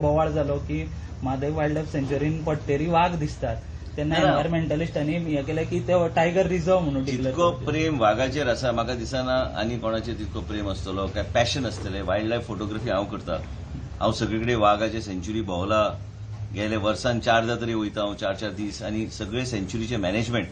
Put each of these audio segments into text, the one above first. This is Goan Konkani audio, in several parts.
बोवाळ जालो की म्हादय वायल्ड लायफ सँच्युरीन पट्टेरी वाग दिसतात तेन्ना ना. एनवायरमेंटलिस्टांनी हें केलें की ते टायगर रिझर्व म्हणून डिक्लेअर जितको प्रेम वागाचेर आसा, म्हाका दिसना आनी कोणाचेर तितको प्रेम आसतलो काय पॅशन आसतलें. वायल्ड लायफ फोटोग्राफी हांव करता. हांव सगळे कडेन वागाचे सँच्युरी भोंवला. गेले वर्सान चारदां तरी वयता हांव, चार चार दीस, आनी सगळे सँच्युरीचे मॅनेजमेंट,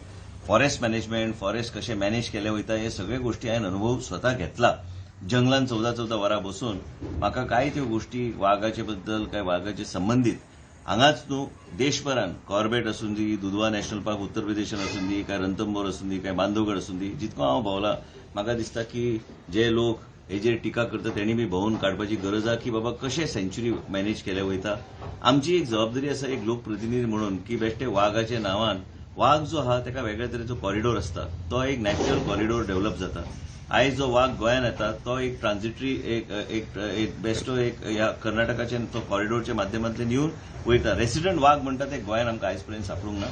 फॉरेस्ट मॅनेजमेंट, फॉरेस्ट कशें मॅनेज केलें वयता, हे सगळे गोष्टी हांवें अनुभव स्वता घेतला. जंगलान 14 14 वरां बसून म्हाका कांय त्यो गोष्टी वागाचे बद्दल काय वागाचे संबंदीत हांगाच न्हू, देशभरान कॉर्बेट आसूं दी, दुधवा नॅशनल पार्क उत्तर प्रदेशान आसूं दी, काय रणथंबोर आसूं दी, काय बांधवगड आसूं दी, जितको हांव भोंवला, म्हाका दिसता की जे लोक हेजेर टिका करता तेणी बी भोंवून काडपाची गरज आहा की बाबा कशें सँच्युरी मॅनेज केले वयता. आमची एक जबाबदारी आसा एक लोकप्रतिनिधी म्हणून की बेश्टे वागाच्या नांवान, वाग जो आहा ताका वेगळ्या तरेचो कॉरिडोर आसता, तो एक नॅचरल कॉरिडोर डेव्हलप जाता. आयज जो वाग गोंयान येता तो एक ट्रान्झिटरी एक एक एक बेश्टो एक ह्या कर्नाटकाच्या तो कॉरिडोरच्या माध्यमांतल्यान येवन वयता. रेसिडंट वाग म्हणटा ते गोंयान आमकां आयज पर्यंत सापडूंक ना.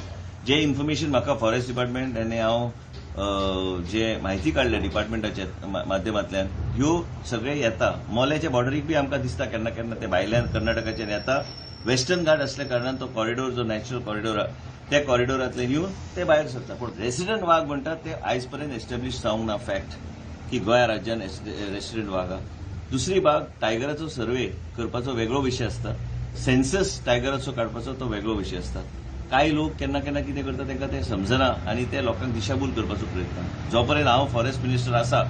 जे इन्फॉर्मेशन म्हाका फॉरेस्ट डिपार्टमेंट आनी हांव जे म्हायती काडल्या डिपार्टमेंटाच्या माध्यमांतल्यान, ह्यो सगळे येता. मोल्याच्या बॉर्डरीक बी आमकां दिसता केन्ना केन्ना ते भायल्यान कर्नाटकाच्यान येता. वेस्टर्न घाट असल्या कारणान तो कॉरिडोर जो नॅचरल कॉरिडोर आहा त्या कॉरिडोरांतल्यान येवन ते भायर सरता. पूण रेसिडंट वाग म्हणटात ते आयज पर्यंत एस्टॅब्लिश जावंक ना फॅक्ट की गोंया राज्यान रेसिडंट वाग आहा. दुसरी बाग, टायगराचो सर्वे करपाचो वेगळो विशय आसता, सेन्सस टायगराचो काडपाचो तो वेगळो विशय आसता. कांय लोक केन्ना केन्ना कितें करता, तांकां तें समजना आनी ते लोकांक दिशाभूल करपाचो प्रयत्न. जो पर्यंत हांव फॉरेस्ट मिनिस्टर आसा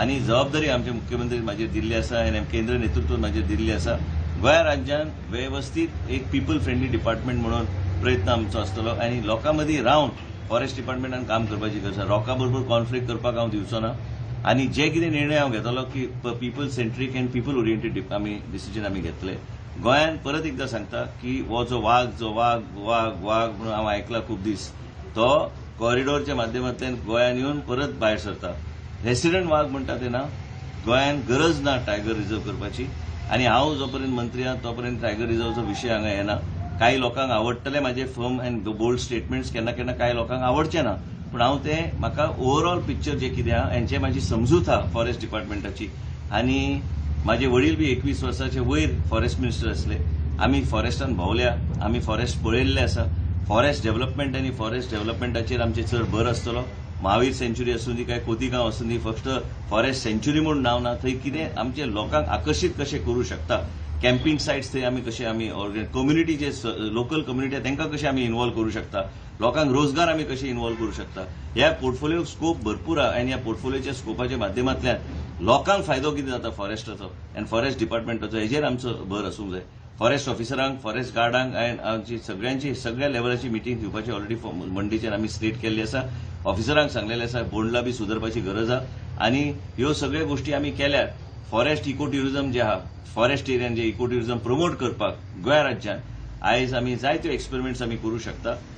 आनी जबाबदारी आमचे मुख्यमंत्री म्हाजेर दिल्ली आसा आनी केंद्र नेतृत्व म्हाजेर दिल्ली आसा, गोंया राज्यान वेवस्थीत एक पीपल फ्रेंडली डिपार्टमेंट म्हणून प्रयत्न आमचो आसतलो आनी लोकां मदीं रावन फॉरेस्ट डिपार्टमेंटान काम करपाची गरज आसा. लोकां बरोबर कॉन्फ्लिक्ट करपाक हांव दिवचो ना आनी जे कितें निर्णय हांव घेतलो की people centric and people oriented आमी डिसिजन आमी घेतले. गोंयान परत एकदां सांगता की हो जो वाग, जो वाग वाग वाग म्हणून हांव आयकला खूब दीस, तो कॉरिडोरच्या माध्यमांतल्यान गोंयान येवन परत भायर सरता. रेसिडंट वाग म्हणटा ते ना. गोंयान गरज ना टायगर रिझर्व करपाची आनी हांव जो पर्यंत मंत्री आहा तो पर्यंत टायगर रिझर्वचो विशय हांगा येना. कांय लोकांक आवडटले म्हाजे फर्म अँड बोल्ड स्टेटमेंट्स, केन्ना केन्ना कांय लोकांक आवडचे ना, पूण हांव ते म्हाका ओवरऑल पिक्चर जे कितें आहा हेंचे म्हाजी समजूत आहा फॉरेस्ट डिपार्टमेंटाची. आनी म्हाजे वडील बी 21 वर्साचे वयर फॉरेस्ट मिनिस्टर आसले. आमी फॉरेस्टान भोंवल्या, आमी फॉरेस्ट पळयल्ले आसा. फॉरेस्ट डेव्हलपमेंट आनी फॉरेस्ट डेव्हलपमेंटाचेर आमचे चड भर आसतलो. महावीर सँच्युरी आसूं दी काय खोतीगांव आसूं दी, फक्त फॉरेस्ट सँच्युरी म्हूण नांव ना, थंय कितें आमचे लोकांक आकर्शीत कशें करूं शकता, कॅम्पिंग सायट्स थंय आमी कशे आमी कम्युनिटी, जे लोकल कम्युनिटी आहा तांकां कशें आमी इन्वॉल्व करूं शकता, लोकांक रोजगार आमी कशे इन्वॉल्व करूं शकता, ह्या पोर्टफोलियोक स्कोप भरपूर आहा. आनी ह्या पोर्टफोलियोच्या स्कोपाच्या माध्यमांतल्यान लोकांक फायदो कितें जाता फॉरेस्टाचो आनी फॉरेस्ट डिपार्टमेंटाचो, हेजेर आमचो भर आसूंक जाय. फॉरेस्ट ऑफिसरांक, फॉरेस्ट गार्डांक आनी आमची सगळ्यांची सगळ्या लेवलाची मिटींग घेवपाची ऑलरेडी मंडेचेर आमी स्लेट केल्ली आसा. ऑफिसरांक सांगलेलें आसा, बोंडला बी सुदरपाची गरज आहा आनी ह्यो सगळ्यो गोश्टी आमी केल्यार फॉरेस्ट इको ट्युरिझम जे आहा, फॉरेस्ट एरियान जे इको ट्युरिझम प्रमोट करपाक गोंया राज्यान आयज आमी जायत्यो एक्सपेरिमेंट्स आमी करूं शकता.